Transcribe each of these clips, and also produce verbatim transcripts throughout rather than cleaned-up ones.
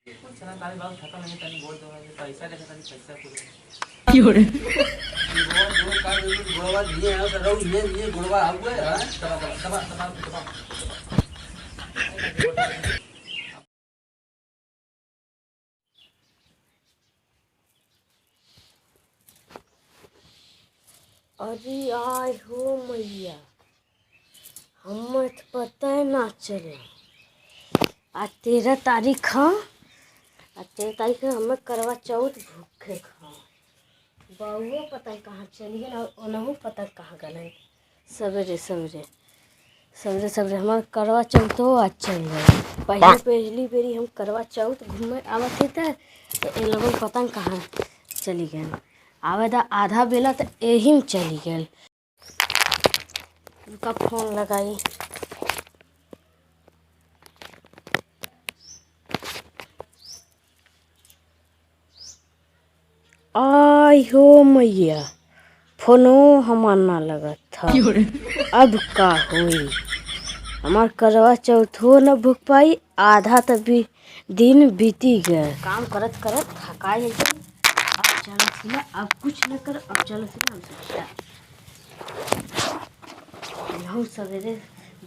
कुछ ना, तारी बात खत्म नहीं, तनी बोल दो, पैसा देखा, तनी पैसा पूरे। क्यों रे? गोड़वा, गोड़वा, गोड़वा, ये है, तो रहो, ये, ये गोड़वा, आओ, ये, हाँ, दबा, दबा, दबा, दबा, दबा। अरे आय हो मैया, हमें तो पता ही ना चला। आज तेरह तारीख ह, आज तेरह तारीख ह, हमें करवा चौथ भूखे खा। बउआ पता ही कहाँ चली गई, और ओनहू पता ही कहाँ गलन। सवेरे, सवेरे, सवेरे, सवेरे हमार करवा चौथो आज चल गए। पहली, पहली बेरी हम करवा चौथ घूमे आवत ही त, त ए लोगन पता न कहाँ चली गए। आवे दा आधा बेला त एही में चली गए। उनका फोन लगाई। आय हो मैया, फोनो हमार ना लगत ह। अब का होई? हमार करवा चौथो न भूख पाई, आधा त भी दिन बीती गए। काम करत करत थकाई है। अब चलत ही ना, अब कुछ न कर, अब चलत ही ना, हम सब नहु सवेरे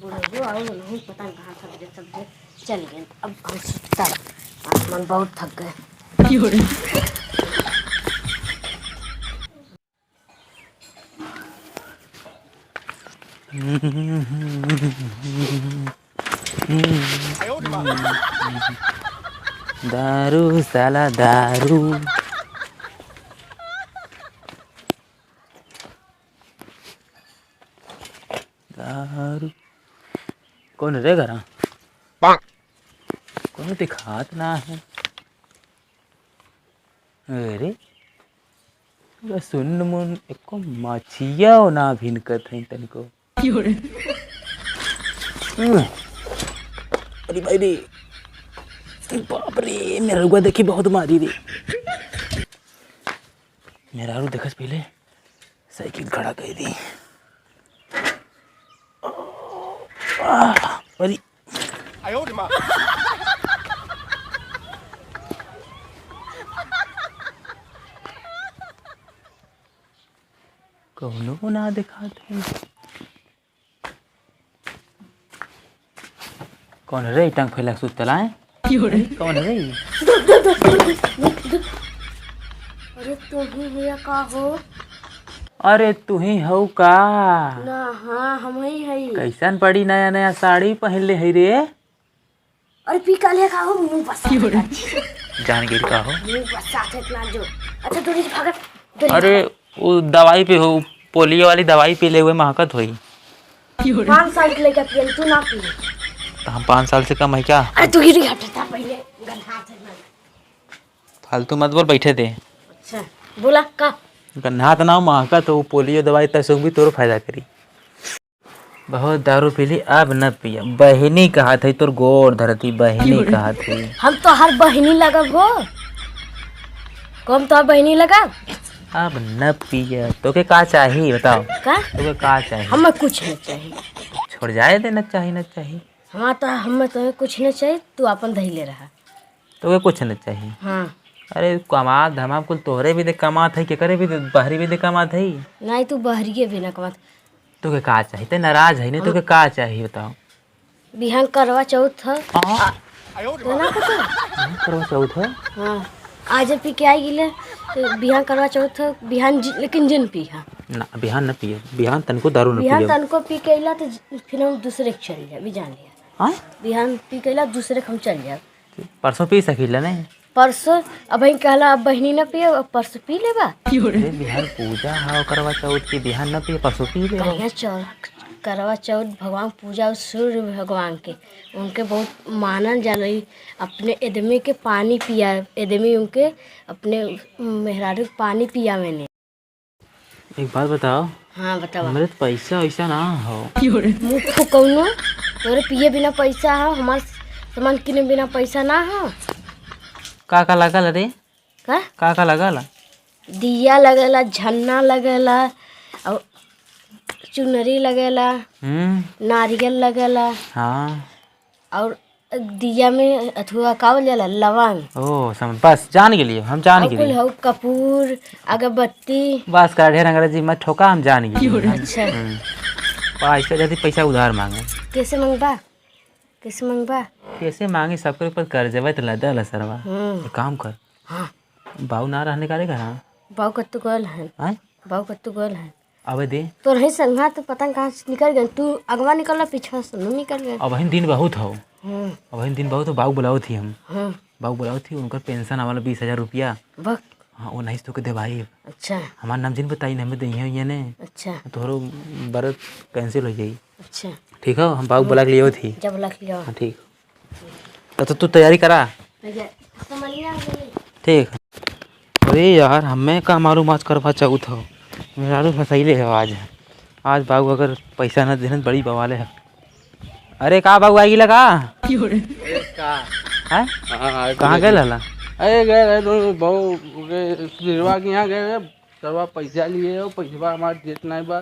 बुढ़ऊ और नहु पता न कहाँ सवेरे सवेरे चल गए। अब हम सुतब, आज मन बहुत थक गए। दारू साला दारू। दारू। कौन रे घरा? कौन दिखात ना है? अरे, पूरा सुन्न मुन्न, एको मछिया ना भिनकत है तनिको। हम्म। अरे भाई रे, बाप रे, मेहररुआ देखी बहुत मारी रे। मेहरारू देखस पहले। साइकिल खड़ा कर दी। आह, अरे। कौनो ना दिखात है। कौन रे टंग फैला सुतला है? क्यों रे? कौन रे? अरे तू ही हुआ का हो? अरे तू ही हो का? ना, हाँ, हम ही हई। कैसन बड़ी नया नया साड़ी पहन ले है रे? अरे पी का ले का हो मुंह बसा। क्यों रे? जान गिर का हो? मुंह बसा थे इतना जो। अच्छा दूरी से भागत। दूरी से अरे भागत। वो दवाई पे हो, पोलियो वाली दवाई पी ले हुए महकत होई। पाँच साल के लइका पियल, तू ना पिए। तो हम पाँच साल से कम है क्या? अरे तू गिरी हटता पहले, गंधा हाथ है ना। फालतू मत बोल, बैठे दे। अच्छा, बोला का? गंधा हाथ ना हो, महका तो पोलियो दवाई तसुक भी तोरो फायदा करी। बहुत दारू पी ली, अब न पिया। बहिनी कहत है, तोर गोड़ धरती, बहिनी कहत है। हम तो हर बहिनी लगब हो। कौन तो बहिनी लगब? अब न पिया। तोके का चाही बताओ? का? तोके का चाही? हमें कुछ नहीं चाहिए। छोड़ जाए दे, न चाही, न चाही। हमार तो, हमें तो कुछ नहीं चाहिए, तू अपन धइले रहा। तोके कुछ नहीं चाहिए? हाँ। अरे कमात धमात कुल तोहरे भी दे कमात है, केकरे भी दे, बहरी भी दे कमात है। नहीं, तू बहरिए भी ना कमात। तोके का चाही? ते नाराज है नहीं, हम तोके का चाही बताओ? बिहान करवा चौथ ह। हाँ। तो ना कुछ? बिहान करवा चौथ है? हाँ। आज पी के आई गिले, तो बिहान करवा चौथ ह, बिहान जि-, लेकिन जिन पी हा। ना, बिहान न पिए, बिहान तनको दारू न बिहान पिए। तनको पी के अइला तो ज-, फिर हम दूसरे के चल जाए, भी जान लिया। हाँ? बिहान पी के अइला दूसरे के हम चल जाए। परसों पी सकीला नहीं? परसों, अब ही कहला, अब बहिनी न पिए, अब परसों पी लेबा। अरे, बिहान पूजा है करवा चौथ की, बिहान न पिए, परसों पी लेबा। कहिया चौ-, करवा चौथ भगवान पूजा और सूर्य भगवान के, उनके बहुत मानल जाला। ई अपने आदमी के पानी पिया, आदमी उनके अपने मेहरारू के पानी पियावे ने। एक बात बताओ। हाँ, बतावा। हमरे तो पैसा वैसा ना हो। मुँह फुकौनो, तोरे पिए बिना पैसा हो, हमार सामान किने बिना पैसा ना हो। का का लागल रे? का? का का लागल? दिया लगेला, झन्ना लगेला, और चुनरी लगेला, हम्म। नारियल लगेला, हाँ। और दिया में अथुआ का बोल जाला, लवंग। ओ, समझ, बस जान गेलिए, हम जान और गेलिए। कुल हऊ कपूर, अगरबत्ती। बस कर, ढेर अंग्रेजी मत ठोका, हम जान गेलिए। अच्छा। हम्म। पा, इससे जल्दी पैसा उधार मांगे। कैसे मंगबा? कैसे मंगबा? कैसे मांगे, सबके ऊपर कर्जवा त लदल है सरवा। हम्म। एक काम कर। हाँ। बाऊ ना रहने का रे घर? बाऊ कत्तू गल है। आय? बाऊ कत्तू गल है। अबे दे। तोर ही संघा तो पता न कहाँ से निकल गए। तू अगवा निकल रहा, पीछा से नहीं निकल गए। अबहिन दिन बहुत हो। हम्म। अबहिन दिन बहुत हो, बाऊ बुलावत ही हम। हम्म। बाऊ बुलावत ही, उनकर पेंशन आवाला बीस हजार रुपया। बक। हाँ, वो नहीं तो के देवाई। अच्छा। हमार नाम जिन बताई, हमें दइहे उइहे ने। अच्छा। तोहरो बरत cancel हो जाई। अच्छा। ठीक हो, हम बाऊ बुला के लिए थी। जब बुला के लिए। हाँ, ठीक। तो, तो तू तैयारी करा। भैया, समझ में आ गई। ठीक। अरे यार, हमें का मालूम आज करवा चौथ हो। मेहरारू फंसैले हो आज। आज बाबू अगर पैसा न देहन, बड़ी बवाले है। अरे का बाबू, आइगी लगा? का? हैं? हाँ, हाँ, कहाँ गए लला? अरे गए रहे तो बाबू, ओके, सुधीरवा के यहाँ गए रहे, सरवा पैसा लिए हो, पैसवा हमार देत नहीं बा।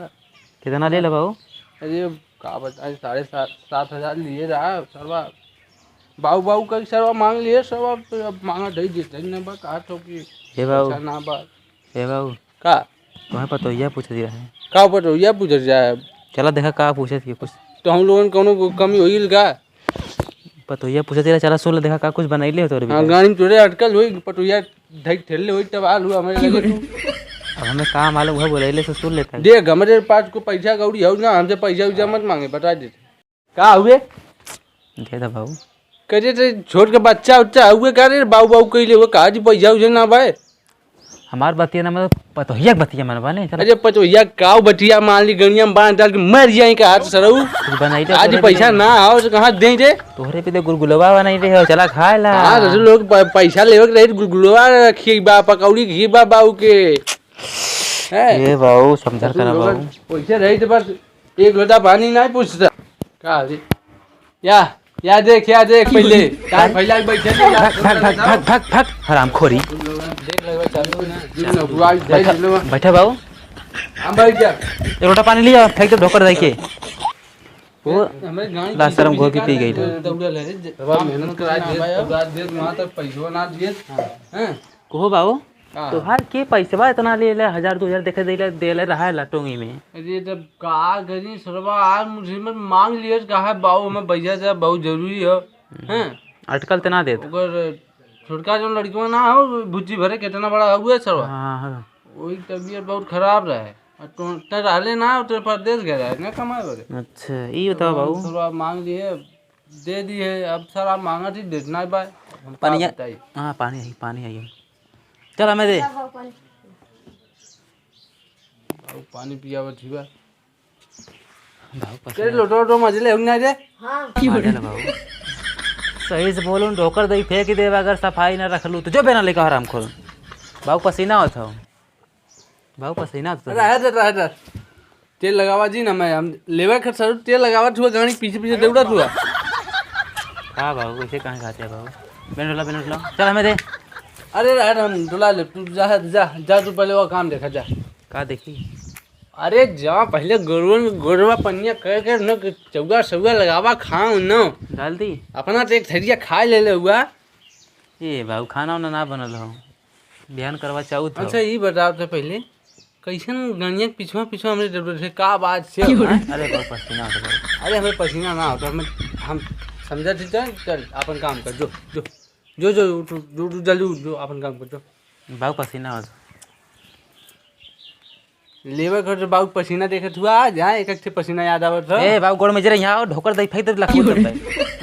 कितना ले ले बाबू? अरे का बताई, साढ़े सात, सात हजार लिए रहा सरवा। बाऊ, बाऊ कही सरवा मांग लिए, सरवा तो अब मांगा दे देते, नहीं बा, कहा तो कि हे बाऊ। पैसा ना बा। हे बाऊ। का? तुम्हें पतोहिया पूछ दिया है। का पतोहिया पूछ दिया है? चला देखा का पूछे थी कुछ। तो हम लोगन कौनो को कमी होइल का? पतोहिया पूछे तेरा, चला सुन ले, देखा का कुछ बनैले हो तोरे हाँ, बेटा। गाड़ी में तोरे अटकल होई, पतोहिया धई ठेले होई, तब आलू हमारे लगे तू। अब हमें काम आलू वह बोलैले से सुन लेता है। देख, हमारे पास को पैसा कौड़ी हो ना, हमसे पैसा उजा मत मांगे, बता देते। का हुए? दे दे बाबू। कहे थे छोट के बच्चा उच्चा हुए का रे, बाऊ बाऊ कही ले, वो कहा जी पैसा उजा ना भाई। हमार बतिया ना, मतलब, पतोहिया के बतिया मनवा ने, चला। अरे, पतोहिया काऊ बतिया मान ली, गणिया में बांध डाल के मर जाए का हाथ सरऊ। कुछ बनाई दे आज तोरे पैसा पे। ना आओ तो कहाँ दे दे? तोहरे पे तो गुलगुलवा बनाई दे हो, चला खाए ला। हाँ, ससुर लोग प-, पैसा लेवे के रही, गुलगुलवा खिएबा, पकौड़ी खिएबा बाऊ के। हैं? ए बाऊ, समझल ससुर करा लोग बाऊ। पैसे रही तो बस एक लोटा पानी नहीं पूछता। का रे? या, या देख, या देख पहिले। कान फैला के बैठे थे, या भाग, भाग, भाग, भाग, भाग, भाग, हरामखोरी। देख लेबे, चालू ना। जो नौकरवा बैठा, देख लेबे। बैठा बाबू। हम बैठ जा। एक लोटा पानी लिया, फेंक दे ढोकर दाई के। वो हमारे गांव लास्ट शर्म घोर के पी गई था। दौड़ल है रे, बाबा मेहनत करा दे, दौड़ा दे, वहाँ तक पैसवा ना दिए। हैं? कहो बाबू, हाँ। तोहार के पैसवा इतना ले ले, हजार दो हजार देखे दे ले, दे ले रहा है टोंगी में। अरे तब का करी सरवा, आज मुझे में मांग लिए, कहा बाऊ हमें भैया से बहुत जरूरी हो, हम्म। हैं? अटकल तना देत। ओकर छोटका जौन लड़कवा ना हो, भुज्जी भरे कितना बड़ा हुआ सरवा। हाँ, हाँ। वही तबीयत बहुत खराब रहे। और तो, ते रहले ना, तो परदेस गए रहे, ना कमाए बरे। अच्छा, ई बताओ तो बाबू। सरवा मांग लिए, दे दिए, अब सरवा मांगा थी, देतना ही बा। हम का पनिया, बताई? हाँ, पानी है, पानी है ये। चल, हमें दे। ला, बाबू, पानी। बाबू, पानी पियावत ही बा। बाबू, तेरे पसीना। लोटो, लोटो मजले हुन ना रे। हाँ। मजले बाबू। सही से बोलूं, ढोकर दई फेंक देबा, अगर सफाई ना रखलू, तो जो बेना लेकर हरामखोर। बाबू, पसीना होत हो। बाबू, पसीना होत हो। रह दे, रह दे। तेल लगावा जी ना, मैं, हम लेवे खत सर, तेल लगावा छुआ, गाड़ी पीछे, पीछे दौड़ा छुआ। का बाबू, ऐसे कहाँ खाते हैं बाबू? बेन डोला, बेन डोला। चल, हमें दे। अरे यार, हम डोला ले, तू जा, जा, जा, तू पहले वो काम देखा, जा। का देखी? अरे, जा पहले गोरुअन के गोरुआ पनिया कर के न, चौगा सौगा लगावा, खाओ न। डाल दी। अपना तो एक थरिया खा ले ले हुआ। ए बाबू, खाना उना ना बनल हो, बिहान करवा चौथ हो। अच्छा, ई बताओ तो पहले, कैसन गणिया के पिछुआ, पिछुआ हमरे डर से का बात से, क्यों रे? हाँ? अरे बाबू, पसीना होता है। अरे, हमें पसीना ना होता, हमें, हम समझा थी, चल, चल, अपन काम कर, जो, जो, जो, जो, उठ, उठ, जो, जो, जल्दी उठ, जो, अपन काम कर, जो। बाबू, पसीना होता। लेबर खर्च बाबू, पसीना देखत हुआ, आज, हाँ, एक, एक ठे पसीना याद आवत हो। ए, बाबू, गोड़ में जरा यहाँ आओ, ढोकर दई फेंक दे, लखो दे।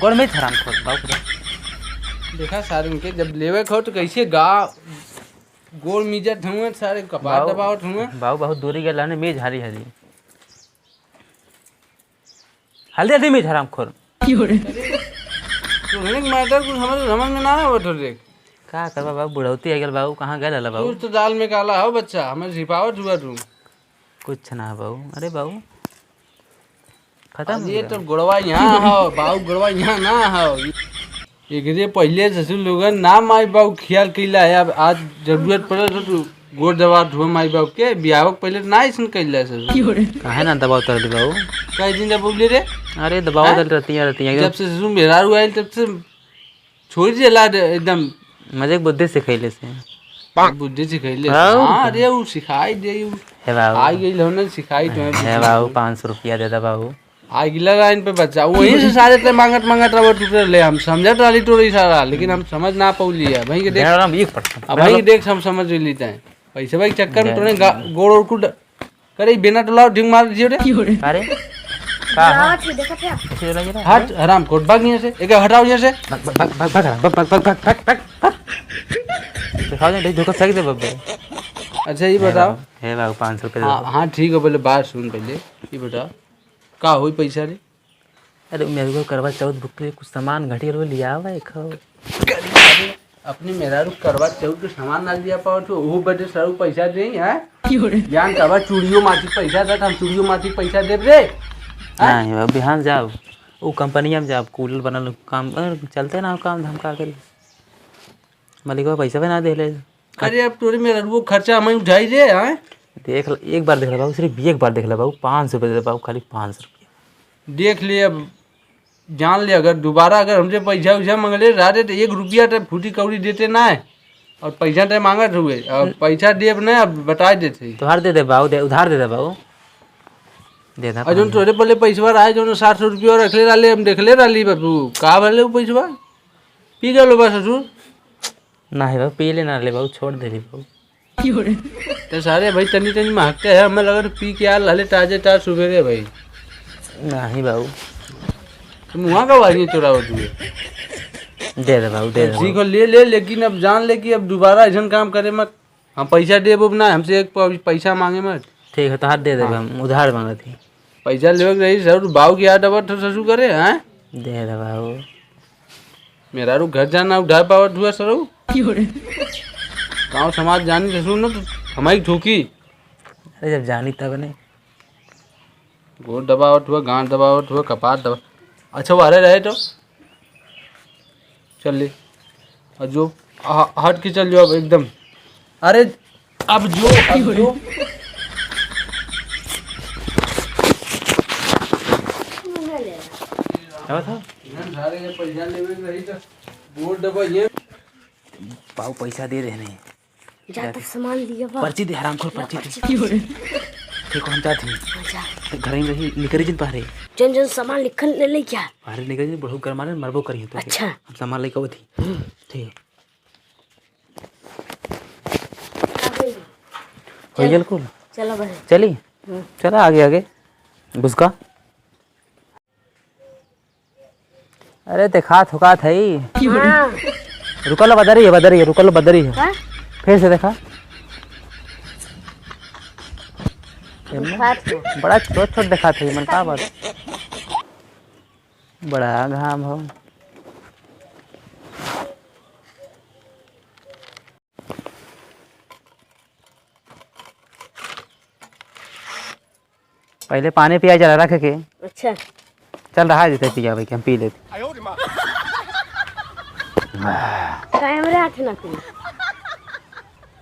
गोड़ में हरामखोर, बाबू, खुदा। देखा सारे उनके, जब लेबर खर्च कैसे गा, गोड़ मिजत हुए, सारे कपार बाबू, दबावत हुए। बाबू, बहुत दूरी गए लाने, मेज हारी हारी। हल्दी, हल्दी मेज हरामखोर। तोहरे के मैटर कुछ समझ, समझ में ना आवत हो रे। का करबा बाबू, बुढ़ौती आ गल बाबू, कहाँ गए लाला बाबू? कुछ तो दाल में काला हो बच्चा, हमें छिपावत हुआ तू। कुछ ना बाबू, अरे बाबू, खत्म हो ये गया। तो गोड़वा यहाँ हो, बाबू गोड़वा यहाँ ना हो। एकरे पहले ससुर लोगन ना माई बाबू ख्याल कैला है, अब आज जरूरत पड़े तो तू गोड़ दबावत हुआ माई बाप के, बियाह के पहिले ना ऐसन कइल जाए ससुर। काहे ना दबावत रहली बाबू? कई दिन दबौले रे? अरे दबावत हैं? रहती है, रहती है। जब से ससुर मेहरारू आइल तब से छोड़ देला रे एकदम। मजे के बुद्धि सिखैले से। बुद्धि सिखैले से। हाँ। हाँ, अरे उ सिखाई दे, उ हे बाबू। आ गइल हो ना, सिखाई तो है हे बुद्धि। बाबू, पाँच सौ रुपया दे दे बाबू। आ गिला लाइन पे बच्चा, वहीं से सारे ते मांगत मांगत रहो टूटे ले, हम समझत रहली तोर इशारा, लेकिन हम समझ ना पौली है। भाई के देख, मेरा नाम एक परसेंट। अब भाई के देख, हम समझ ली तैं। पैसे भाई के चक्कर में तोरे गा-, गोड़ और कुछ करे, बिना टोलाओ ढिंग मार दियो रे। अरे, का है? लावा छी, देखत है। कैसे लगे रे? हट, हराम खोर, भाग यहाँ से, एक हटाओ यहाँ से। भाग, भाग, भाग, भाग, भाग, हराम, भाग, भाग। दिखाओ दे, धोखा फेंक दे बब्बे। अच्छा, ये हे बताओ। बाबू, हे बाबू, पाँच सौ रुपये दे हाँ, दो। हाँ, ठीक है, पहले बात सुन पहले, ये बताओ, का होई पैसा रे? अरे, मेरे को करवा चौथ बुक के लिए कुछ सामान घटी और लिया हुआ है, खाओ। अपनी मेहरारू करवा चौथ के सामान ना लिया पावत हो, वो बदे सरू पैसा दे, हैं? क्यों रे? ज्ञान करवा चूड़ियों माथी पैसा दे, हम चूड़ियों माथी पैसा देब रे? हैं? नहीं, अब बिहान जाओ, वो कंपनिया में जाओ, कूलर बनल काम, अरे, चलते ना हो काम धाम का करी। मलिकवा पैसा भी ना दे ले। अरे, अब तोरे मेहरारू वो खर्चा हम उठाई रे, हैं? देख ल-, एक बार देख ले बाबू, सिर्फ एक बार देख ले बाबू, पाँच सौ रुपये दे दे बाबू, खाली पाँच सौ रुपया। देख ले अब, जान ले, अगर दोबारा अगर हमसे पैसा वैसा मांगले रहते तो एक रुपया तो फूटी कौड़ी देते ना है, और पैसा तो मांगत हुए, और हम्म। पैसा देब ना, अब बता देते। तोहार दे दे बाबू, दे, उधार दे दे बाबू, दे दे और जौन पाँच सौ। तोरे पहले पैसवा रहा, जौन सात सौ रुपया रखले रहले, हम देखले रहली बाबू, का भले वो पैसवा पी गलो बस ससुर। नाही बाबू, पी लेना ले बाबू, छोड़ दे बाबू। तो सारे भाई तनी तनी महकते हैं, हमें लगा पी के आल हले ताजे ताज सुबेरे भाई। नाही बाबू। तुम वहाँ का वारी चुरावत हुए? दे दे बाबू, दे दे ठीक बाबू। हो, ले ले, लेकिन अब जान ले कि अब दोबारा ऐसन काम करे मत। हम पैसा देब अब ना, हमसे एक प-, पैसा मांगे मत। ठीक है, तो हाथ दे देबे, हाँ। हम उधार मांगत ही। पैसा लेवे के रही सर, बाऊ की याद आवत हो ससुर करे, हैं? दे दे बाबू। मेहरारू घर जाना उधार पावत हुआ सरऊ। क्यों रे? गाँव समाज जानी ससुर न तो हमारी ठोकी। अरे जब जानी तब नहीं। गोड़ दबावत हुआ, गांठ दबावत हुआ, कपार दबा, अच्छा वो हरे रहे तो चल ले। और जो ह-, हट के चल जाओ अब एकदम। अरे अब जो, अब जो। क्या बात है? इधर सारे के पैसा लेवे के रही तो गोड़ दबा ये। पाऊ पैसा दे रहे नहीं। जा तो सामान लिया बा। पर्ची दे, हरामखोर, पर्ची दे। पर्ची। ठीक हो, हम जात ही। हाँ, जा। तो घर में रही, निकरी जिन पहरे। जौन जौन सामान लिखल ले, ले क्या? पहरे निकरी जिन, बहुत गरमाने, मरबो करी तो। अच्छा। हम सामान लेके आवत ही। हम्म। ठीक। हो गया कुल? चलो भाई। चली? हम्म। चला आगे, आगे। घुसका। अरे, देखात होकात है। हाँ। रुकल बदरी है, बदरी है, रुकल बदरी है। हाँ? फिर से देखा। देखात है। बड़ा छोट छोट देखात है, मन का बात? बड़ा घाम हो। पहले पानी पिया जरा रख के। अच्छा। चल रहा है, जैसे पिया भाई, हम पी लेते। काहे हमरे हाथ ना पी?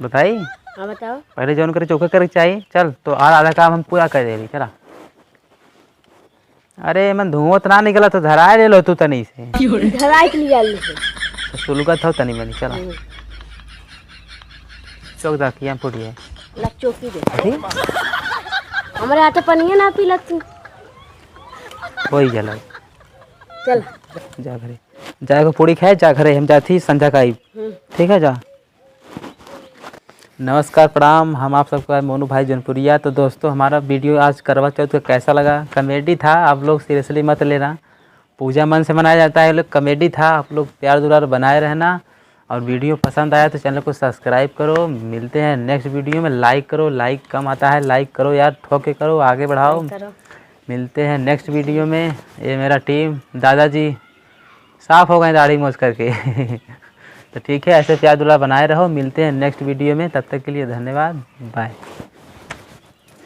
बताई? हाँ, बताओ। पहले जौन करे चौका करे के चाही। चल, तो और आधा काम हम पूरा कर देली, चला। अरे, मन धुआं तो ना निकला, तो धराए ले लो तू तनी से। धराए के लिए आलू है। तो सुलगत हो तनी मनी, चला। हम्म। चौक दा, किया फूट गया। ला चौकी दे। अरे? हमारे आटे पनिया ना पीला तू। वही जला। चल। जा घरे। जा के पूड़ी खाए, जा घरे, हम जाती संध्या का आई। हम्म। ठीक है, जा। नमस्कार, प्रणाम, हम आप सबका मोनू भाई जौनपुरिया। तो दोस्तों, हमारा video आज करवा चौथ का कैसा लगा? Comedy था, आप लोग seriously मत लेना, पूजा मन से मनाया जाता है, ये लोग comedy था। आप लोग प्यार दुलार बनाए रहना, और video पसंद आया तो channel को subscribe करो। मिलते हैं next video में, like करो, like कम आता है, like करो यार, ठोक के करो, आगे बढ़ाओ। Like करो। मिलते हैं next video में। ये मेरा team, दादाजी, साफ हो गए दाढ़ी मोछ करके। तो ठीक है, ऐसे प्यार दुलार बनाए रहो, मिलते हैं next video में, तब तक के लिए धन्यवाद, bye।